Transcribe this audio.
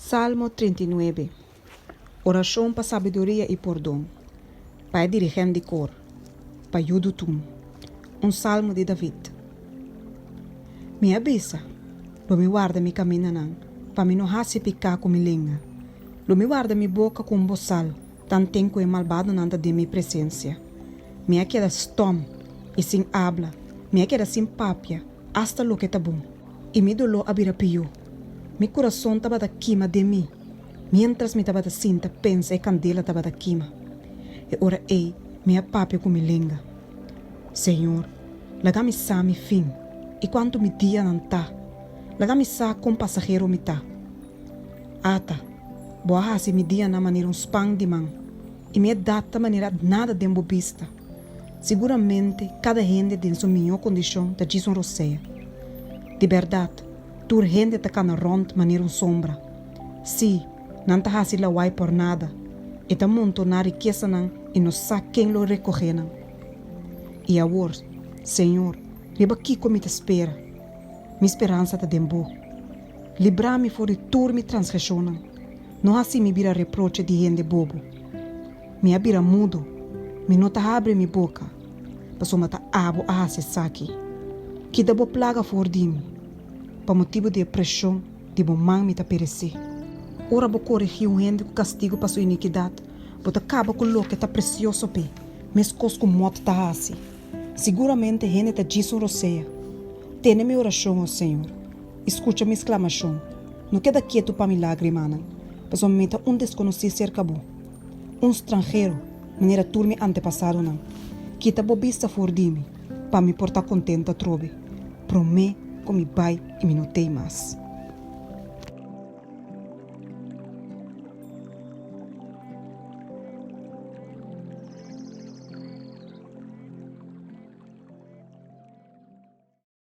Salmo 39. Orashon pa sabiduria i pordon. Pa e dirigent di kor. Pa Yudutun. Un salmo di David. Mi a bisa, Lo mi warda mi kamindanan, pa mi no hasi piká ku mi lenga. Lo mi warda mi boka ku un bosal, tanten ku e malbadonan ta den mi presensia. Mi a keda stòm i sin abla, mi a keda sin papia, asta loke ta bon, i mi doló a bira pió. Mi kurason tabata kima den mi, miéntras mi tabata sinta pensa e kandela tabata kima. E ora ei mi a papia ku mi lenga, Señor, laga mi sa mi fin i kuantu mi dianan ta, laga mi sa kon pasahero mi ta. Ata, bo a hasi mi dianan manera un span di man, i mi edat ta manera nada den bo bista. Siguramente kada hende den su mihó kondishon ta djis un rosea. Di bèrdat, tur hende ta kana rònt manera un sombra. Sí, nan ta hasi lawai pòrnada, i ta montoná rikesanan i no sa ken lo rekohé nan. I awor, Señor, riba kiko mi ta spera? Mi speransa ta den Bo. Libra mi for di tur mi transgreshonnan. No hasi mi bira reproche di hende bobo. Mi a bira mudo, mi no ta habri mi boka, pasobra ta abo a hasi esaki. Kita bo plaga for di mi, pa motibu di e preshon di bo man mi ta peresé. Ora bo korigí un hende ku kastigu pa su inikidat, bo ta kaba ku loke ta presioso p'e, meskos ku mòt ta hasi. Siguramente hende ta djis un rosea. Tene mi orashon, o Señor, i skucha mi sklamashon. No keda ketu pa mi lágrimanan, pasobra mi ta un deskonosí serka bo. Un stranhero, manera tur mi antepasadonan. Kita bo bista for di mi, pa mi por ta kontentu atrobe, promé ku mi bai i mi no t'ei mas.